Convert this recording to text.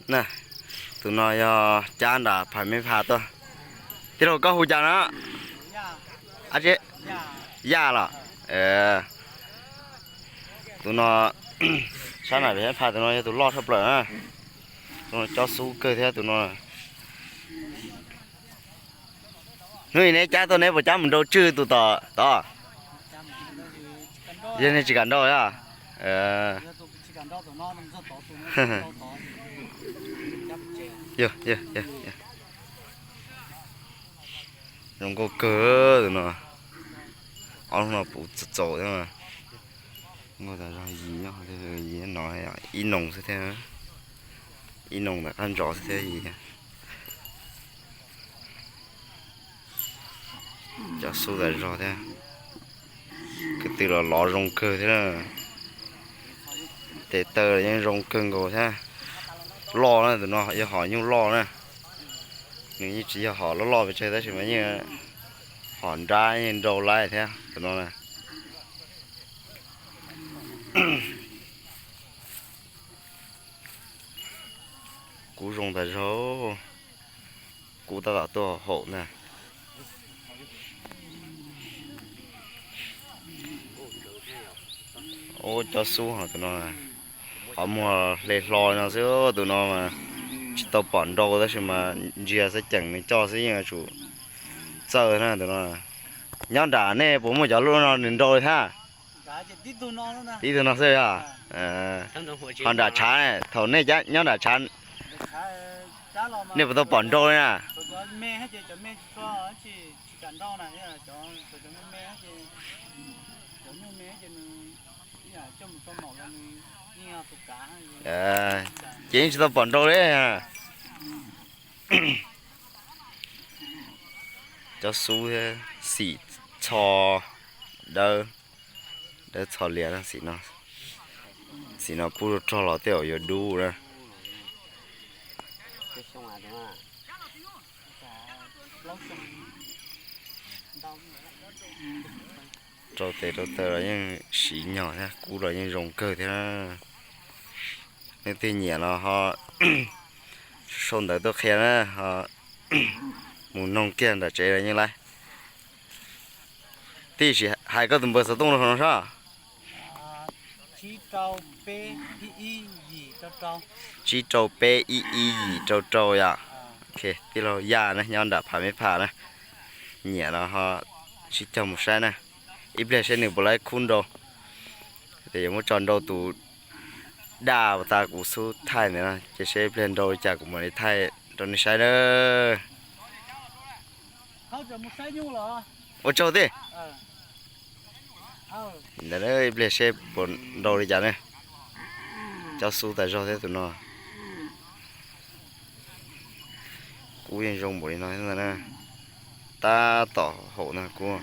Na, tus no yog cab nram Pham Meb Phas tuaj. Tij laug koj hu cas no? Ab tsi, Yaj los? Tus no, sab nram Pham Meb Phas tus no yog tus loj tshaj plaws na. Tus no cob xub kawg thiab tus no. Hnub ib neb cab tuaj neb puas cab mus nrau tswj tus tom tod? Yog nej tsis kam nrau os. Zoo nkauj kawg tus no. Ob lub no puv txaus txaus thiab. Nkauj tas zog, yim nyob, yim no ib noog xwb thiab. Ib noog ntawm qab ntsos xwb thiab yim. Cob xub tas zog thiab. Kwv tw los lov zoo kawg thiab. Tes taw los yeej zoo kawg nkaus thiab. Loj na, tus no yog hom nyuj loj na. Nws yeej tsis yog hom loj loj pes tsawg tab sis mas yeej hom nrab yeej nrau laib thiab tus no na. Kub zoo tas zog. Kub tab tom tuaj haum ntag. Ub, cob xub hos tus no, qhov muag hle hlo no xwb, tus no mas tsis tau pom nrau tab sis mas ntsia xwb ceem nws coj xwb yeej yuav tsum txawj na tus no. Nyob nram nej puas muaj cov lub no nws nrau li thiab? Tib tug no xwb yog? Ho nram tshav, thaum nej nyob nram tshav nej puas tau pom nrau li na? Ces yeej tsis tau pom nrau li. Cob xub thiab xim txho dawb, dawb txho lias no. Xim no pub rog los tej zaum yuav dub na. Rau tes rau taw los yeej siv nyog thiab, kub los yeej zoo kawg thiab. Leej twg nyiam los ho sau ntawv tuaj qhia na, ho mus noog kiag nram tsev los yeej laib. Tij, sim hais koj tus npawb xov tooj rau hauv no saib. Tsib rau peb ib ib yim rau rau yom. Tij laug Yaj na, nyob nram Pham Meb Phas na. Nyiam los ho sib cog mus saib na. Ib pliag seb nws puas laib khub nrau. Ces yuav muab tso nrau tus daj tas kuv xub thaij ntawd no, ces seb ib pliag nrau li cas kuv mam li thaij rau nej saib na. Ua tsaug tij. Ntawd ib pliag seb puas nrau li cas ne. Cob xub tas zog thiab tus no. Kub yeej zoo npaum li no thiab ntag na. Tab tom haum ntag kub.